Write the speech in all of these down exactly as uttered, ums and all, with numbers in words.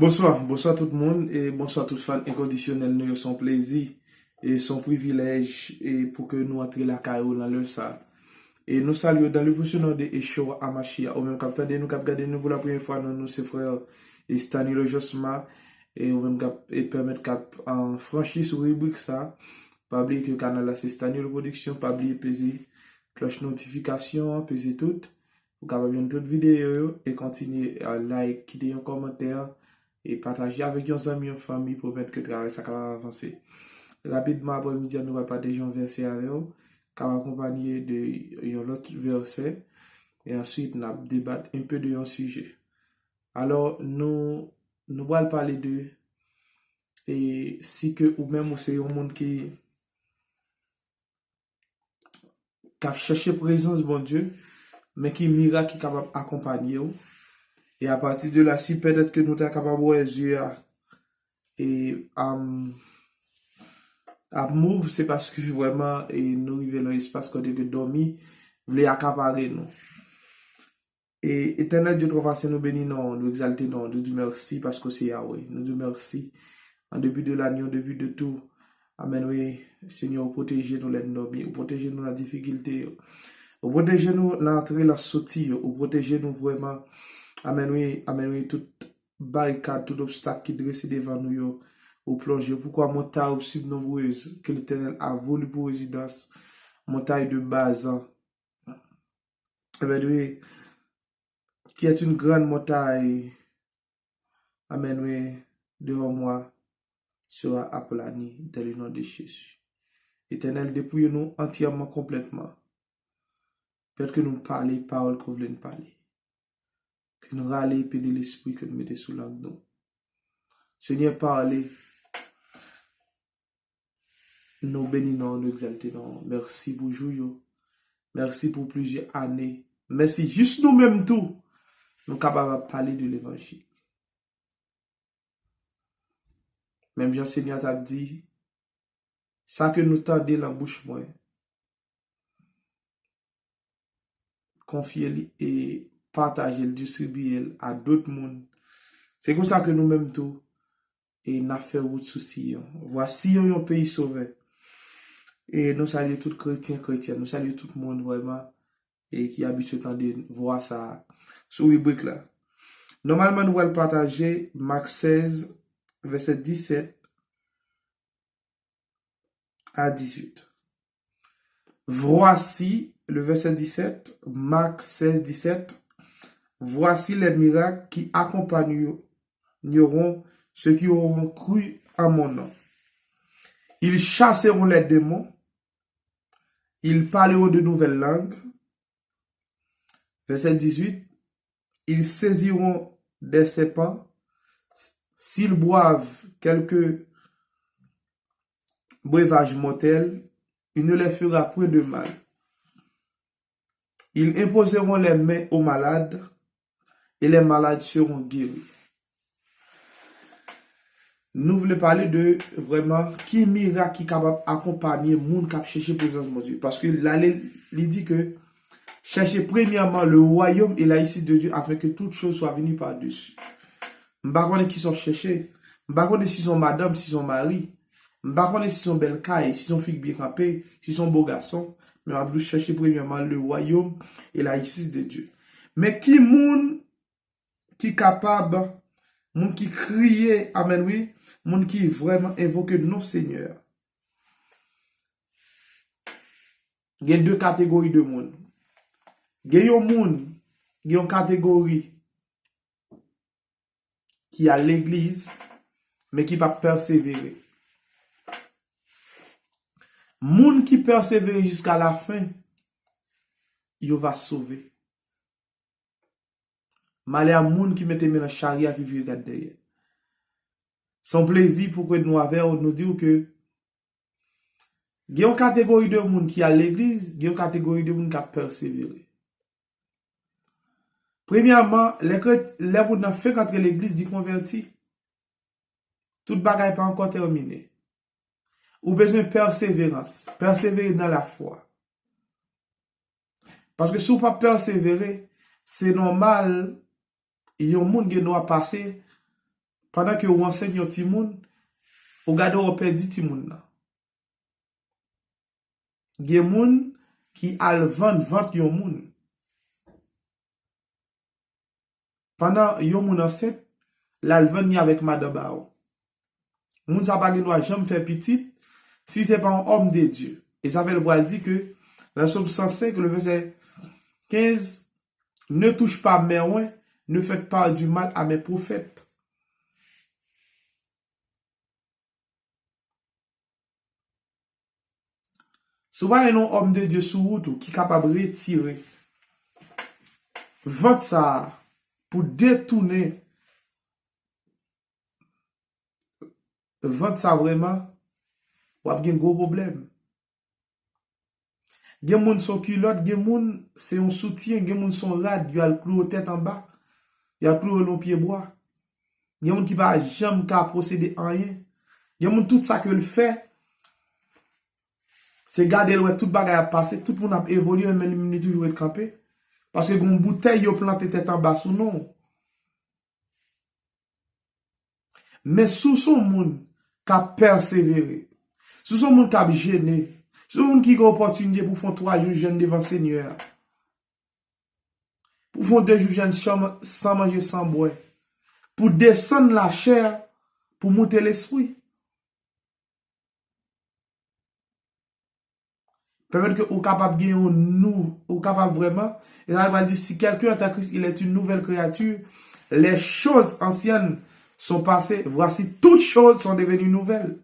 Bonswa, bonswa tout moun, e bonswa tout fan enkondisyonèl nou yo. Se yon plezi e se yon privilèj e pou ke nou antre lakay ou nan lè sa. E nou salye w dans le précieux nom de Yeshua Hamashiach. Ou menm k ap tande nou, k ap gade nou pou la premyè fwa, non nou se frè Stanilo Josma. E ou menm k ap e pèmèt k ap an franchi sou ribrik sa. Pa bliye ke kanal la se Stanilo Production. Pa bliye peze klòch notifikasyon an, peze tout. Ou kapab jwenn tout videyo yo e kontinye a like, kite yon kòmantè e pataje avèk yon zanmi, yon fanmi, pou pèmèt ke travay sa kapab avanse. Rapidman, aprè midi a, nou pral pataje yon vèsè avè w, k ap akonpanye de yon lòt vèsè, e answit n ap debat enpe de yon sijè. Alò, nou, nou pral pale de, e si ke ou menm ou se yon moun ki k ap chèche prezans Bondye, men ki mirak ki kapab akonpanye w. E apati de la, si petèt ke nou ta kapab wè zye a e um, ap move, se paske vrèman e nou rive nan espas kote ke dòmi vle akapare nou. E Etènèl Dye twò fwa sen, nou beni non, nou egzalte non, nou di mèsi paske w se Yahweh. Nou di mèsi. En dépit de la nuit, en dépit de tout. Amèn, wi. Senyè, ou pwoteje nou lè n dòmi. Ou pwoteje nou nan difikilte yo. Ou pwoteje nou nan antre, nan soti yo. Ou pwoteje nou vrèman. Amèn, wi. Amèn, wi. Tout barikad, tout obstak ki drese devan nou yo, ou plonje. Pourquoi montagne aussi nombreuse que l'Éternel a voulu pour résidence, montagne de Bazan. Amèn, wi. Qui est une grande montagne, amèn, wi, devant moi, sera aplanie dans le nom de Jésus. Etènèl, depouye nou antyèman, konplètman. Pèmèt ke nou pale pawòl ke w vle n pale. Ke n rale epe de lespri ke n mete sou lang nou. Senyè, pale. Nou beni non, nou egzalte non. Mèsi pou jou yo. Mèsi pou plizyè ane. Mèsi jis nou menm tou, nou kapab ap pale de levanjil. Menm jan Senyè a t ap di, sa ke nou tande nan bouch mwen, konfye li e pataje l, distribiye l a dòt moun. Se konsa ke nou menm tou, e n ap fè wout sou Siyon. Vwa Siyon, yon peyi sovè. E nou salye tout kretyen, kretyèn. Nou salye tout moun vrèman e ki abitye tande vwa sa a sou ribrik la. Nòmalman, nou pral pataje Mak sèz, vèsè disèt à dix-huit. Voici, le verset dix-sept, Marc seize, dix-sept. Voici les miracles qui accompagneront ceux qui auront cru en mon nom. Ils chasseront les démons, ils parleront de nouvelles langues. Verset dix-huit, ils saisiront des serpents, s'ils boivent quelque breuvage mortel, il ne leur fera point de mal. Ils imposeront les mains aux malades et les malades seront guéris. Nou vle pale de vrèman ki mirak ki kapab akonpanye moun k ap chèche prezans Bondye. Paske la, li, li di ke chèche premyèman le royaume et la justice de Dieu afin que toutes choses soient venues par-dessus. M pa konnen ki sa w chèche. M pa konnen si se yon madanm, si se yon mari. M pa konnen si se yon bèl kay, si se yon fi k byen kanpe, si se yon bo gason. Men m ap di w chèche premyèman le royaume et la justice de Dieu. Men ki moun ki kapab, moun ki kriye, amèn wi, moun ki vrèman envoke non Senyè a. Gen de kategori de moun. Gen yon moun, gen yon kategori ki al legliz, men ki pa pèsevere. Moun ki pèsevere jiska lafen, yo va sove. Malè a moun ki mete men nan chari a ki vire gad dèyè. Se yon plezi pou ke nou avè w, nou di w ke gen yon kategori de moun ki al legliz, gen yon kategori de moun k ap pèsevere. Premyèman, lè kret-, lè moun nan fenk antre legliz, li konvèti. Tout bagay pa ankò tèmine. Ou bezwen pèseverans. Pèsevere nan lafwa. Paske si w pa pèsevere, se nòmal yon moun gen dwa pase Pandan ke w ansent yon timoun, ou gade w pèdi timoun nan. Gen moun ki al vann vant yon moun. Pandan yon moun ansent, l al vann li avèk madan ba w. Moun sa pa gen dwa janm fè pitit si se pa yon òm de Dye. E sa fè l pral di ke nan Sòm san senk, le vèsè kenz, ne touche pas mes oints, ne faites pas du mal à mes prophètes. Si w pa gen yon òm de Dye sou wout ou ki kapab retire vant sa a pou detounen vant sa vrèman, w ap gen gwo pwoblèm. Gen moun se yon kilòt, gen moun se yon soutyen, gen moun se yon rad, yo al klouwe tèt anba, yo al klouwe l yon pye bwa. Gen moun ki pa janm ka posede anyen. Gen moun tout sa ke l fè, se gade l wè tout bagay ap pase, tout moun ap evolye, men li menm li toujou ret kanpe. Paske gen yon boutèy yo plante tèt anba sou non w. Men si w se yon moun k ap pèsevere, si w se yon moun k ap jene, si w se yon moun ki gen opòtinite pou w fè yon twa jou jèn devan Senyè a, pou w fè yon de jou jèn san, san manje, san bwè, pou w desann lachè pou w moute lespri. Pèmèt ke ou kapab gen yon nou, ou kapab vrèman, e sa l pral di, si quelqu'un est en Christ, il est une nouvelle créature. Les choses anciennes sont passées, voici toutes choses sont devenues nouvelles.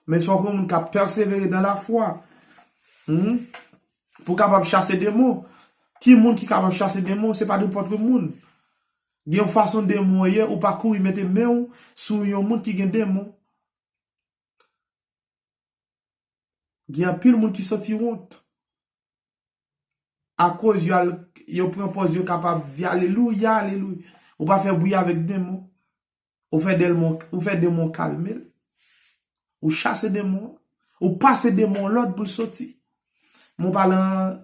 Men se yon moun k ap pèsevere nan lafwa. Hmm? Pou kapab chase demon. Ki moun ki kapab chase demon? Se pa nenpòt moun. Gen yon fason demon ye, ou pa kouri mete men w sou yon moun ki gen demon. Gen anpil moun ki santi wont. Akoz yo al, yo pran pòz yo kapab di alelouya, alelouya. Ou pa fè bri avèk demon. Ou fè demon, ou fè demon kalme l. Ou chase demon. Ou pase demon lòd pou l soti. Men w pa lan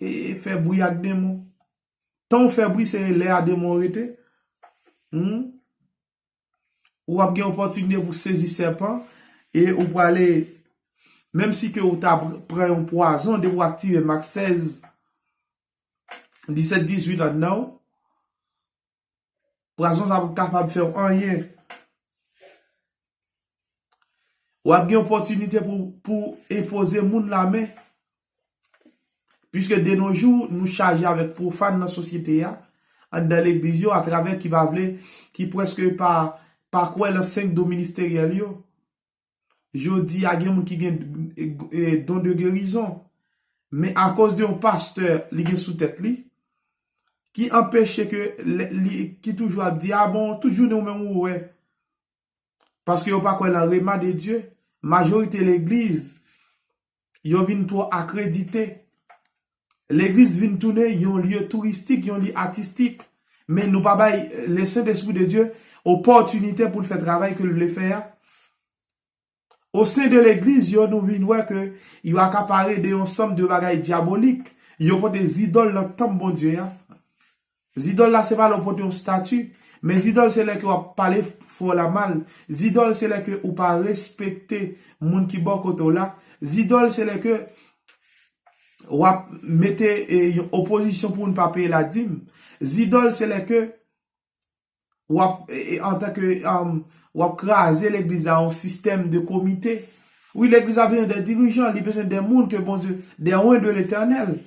e, fè bri ak demon. Tan w fè bri, se lè a demon rete. Hmm? Ou ap gen opòtinite pou sezi sèpan e ou prale, menm si ke ou ta pr-, pran yon pwazon, depi w aktive Mak sèz, disèt, dizuit anndan w, pwazon sa p ap kapab fè w anyen. W ap gen opòtinite pou, pou enpoze moun lamen. Piske de nos jours, nou chaje avèk pwofàn nan sosyete a, anndan legliz yo, atravè ki pa vle, ki prèske pa, pa kwè nan senk don ministeryèl yo. Jodi a, gen moun ki gen, e, e, don de gerizon. Men akoz de yon pastè li gen sou tèt li, ki anpeche ke lè, li, ki toujou ap di, a bon, tout jounen ou menm ou wè. Paske yo pa kwè nan rema de Dye. Majorite legliz, yo vin twò akredite. Legliz vin tounen yon lye touristik, yon lye atistik. Men nou pa bay, eh, le Sentespri de Dye opòtinite pou l fè travay ke l vle fè a. O sen de legliz yo, nou vin wè ke yo akapare de yon sanm de bagay dyabolik. Yo pote zidòl nan tanp Bondye a. Zidòl la se pa lè w pote yon stati, men zidòl se lè ke w ap pale fò la mal. Zidòl se lè ke ou pa respekte moun ki bò kote w la. Zidòl se lè ke w ap mete, e, yon opozisyon pou moun pa peye ladim. Zidòl se lè ke w ap, e, e, antanke, um, w ap kraze legliz la, yon sistèm de komite. Wi, legliz la bezwen de dirijan, li bezwen de moun ke Bondye, des oints de l'Éternel.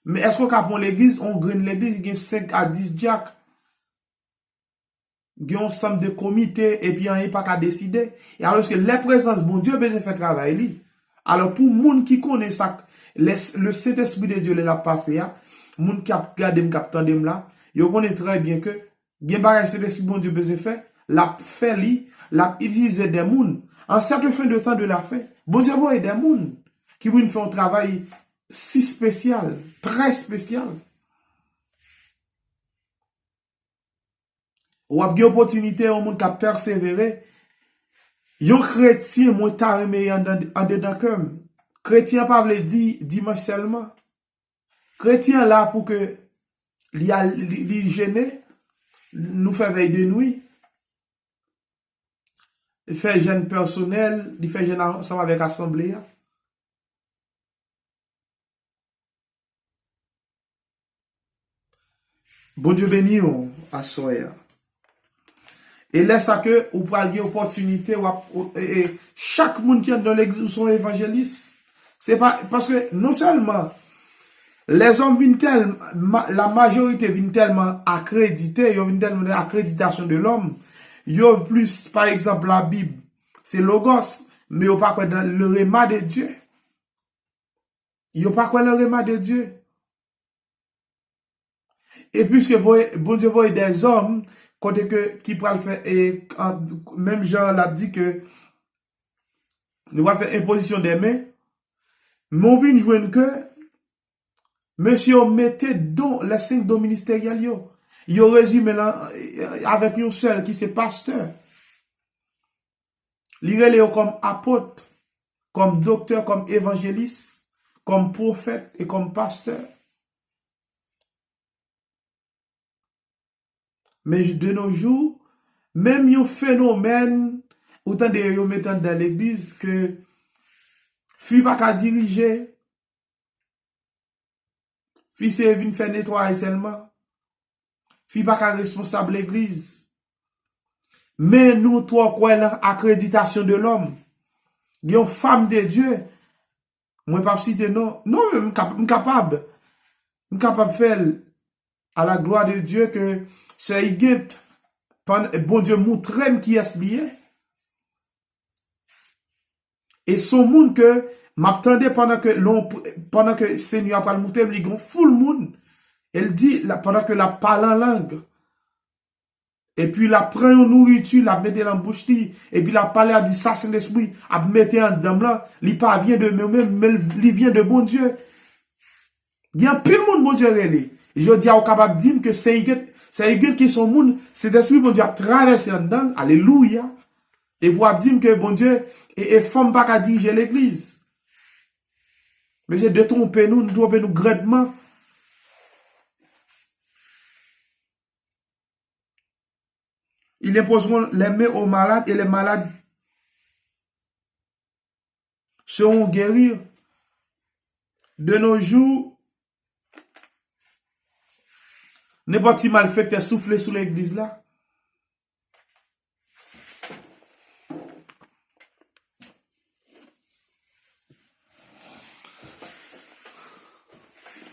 Men èske w ka pran yon legliz, yon grenn legliz ki gen senk a dis dyak? Gen yon sanm de komite, epi anyen pa ka deside. E alòske lè prezans Bondye bezwen fè travay li. Alò, pou moun ki konnen sa, lè, le Sentespri de Dye, lè l ap pase a, moun k ap gade m, k ap tande m la, yo konnen trè byen ke gen bagay Sentespri Bondye bezwen fè, l ap fè li, l ap itilize de moun. En cette fin de temps de la fin, Bondye voye de moun ki vin fè yon travay si espesyal, trè espesyal. W ap gen opòtinite, yon moun k ap pèsevere. Yon kretyen, mwen ta renmen andedan, andedan kè m. Kretyen pa vle di dimanch sèlman. Kretyen la pou ke li al, li, li jene, nou fè vèy de nwi. fè jèn pèsonèl, li fè jèn ansanm avèk asanble a. Bondye beni w aswè a. E lè sa ke ou pral gen opòtinite, w ap, ou- e, e, chak moun ki anndan legliz, ou se yon evanjelis. Se pa, paske non sèlman lèzòm vin tèl, ma- la majorite vin tèlman akredite, yo vin tèlman de akreditasyon de lòm, yo plis, pa egzanp, Labib, se logòs, men yo pa kwè nan le rema de Dye. Yo pa kwè nan rema de Dye. E piske voye, Bondye voye dèzòm, kote ke, ki pral fè, e, an- menm jan l ap di ke nou pral fè enpozisyon dè men, men w vin jwenn ke mesye yo mete don, les cinq dons ministériels yo. Yo rezime l an- avèk yon sèl ki se pastè. Li rele yo kòm apot, kòm doktè, kòm evanjelis, kòm pwofèt e kòm pastè. Men de nos jours, menm yon fenomèn, ou tande yo, yo mete anndan legliz ke fi pa ka dirije, fi se vin fè netwayaj sèlman. Fi pa ka responsab legliz. Men nou twò kwè nan akreditasyon de lòm. Gen yon fanm de Dye, mwen p ap site non. Non, m kap- m kapab. M kapab fè l. A la glwa de Dye ke sè Igent, pann- Bondye moutre m kiyès li ye. E se yon moun ke m ap tande pandan ke lon, pandan ke Senyè a pral moutre m, li gen yon foul moun. E l di, la- pandan ke l ap pale an lang, epi l ap pran yon nouriti, l ap mete nan bouch li, epi l ap pale, ap di, sa Sentespri ap mete anndan m lan, li pa vyen de mwen menm, men li vyen de Bondye. Gen anpil moun Bondye rele. Jodi a, ou kapab di m ke Sè Igent, Sè Igent ki se yon moun, Sentespri Bondye ap travèse anndan l, alelouya. Epi w ap di m ke Bondye, e, e fanm pa ka dirije legliz. Mesye, detwonpe nou, nou twonpe nou grandman. Ils imposeront les mains aux malades et les malades seront guéris. De nos jours, nenpòt ti malfektè soufle sou legliz la.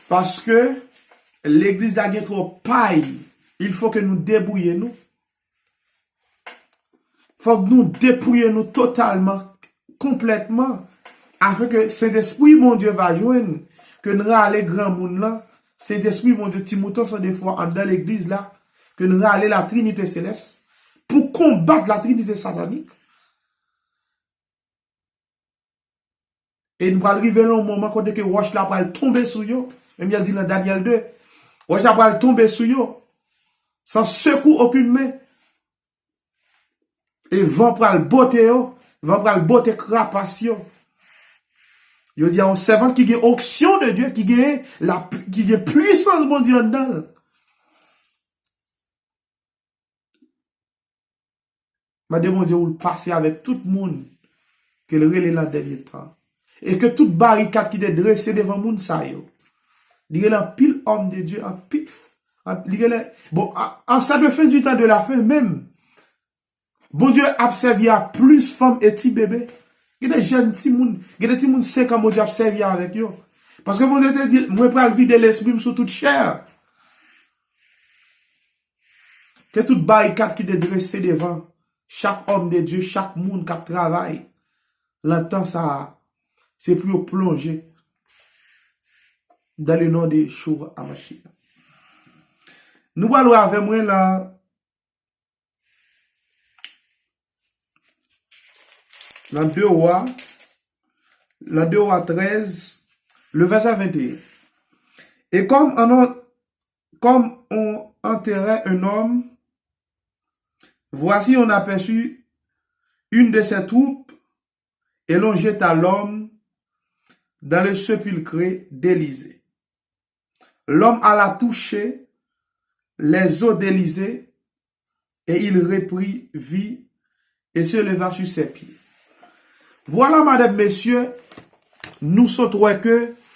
Paske legliz la gen twòp pay. Il faut que nou debouye nou. Fòk nou depouye nou totalman, konplètman, afin ke Sentespri Bondye va jwenn, ke n rale granmoun lan, Sentespri Bondye, ti mouton san defo anndan legliz la, ke n rale la Trinite Selès pou konbat la Trinite Satanik. E nou pral rive nan yon moman kote ke wòch la pral tonbe sou yo. Menm jan l di nan Danyèl de, wòch la pral tonbe sou yo, san sekou okenn men. E van pral bote yo, van pral bote krapas yo. Yo di a yon sèvant ki gen onksyon de Dye, ki gen la, ki gen pwisans Bondye anndan l. Mande Bondye pou l pase avèk tout moun ke l rele nan dènye tan. E ke tout barikad ki te drese devan moun sa yo. Li rele anpil òm de Dye, anpil, an- li rele, bon, a- en cette fin du temps de la fin menm, Bondye ap sèvi a plis fanm e ti bebe. Gen de jèn timoun, gen de timoun senk an Bondye ap sèvi avèk yo. Paske Bondye te di, mwen pral vide lespri m sou tout chè. Ke tout barikad ki te drese devan chak òm de Dye, chak moun k ap travay nan tan sa a, se pou yo plonje dans le nom de Yeshua Hamashiach. Nou pral wè avè mwen nan, nan de Wa, nan de Wa trèz, le vèsè venteyen. Et comme on, comme on enterrait un homme, voici on aperçut une de ses troupes, et l'on jeta l'homme dans le sépulcre d'Élisée. L'homme alla toucher les os d'Élisée, et il reprit vie, et se leva sur ses pieds. Voilà, madame, messieurs, nou sot wè ke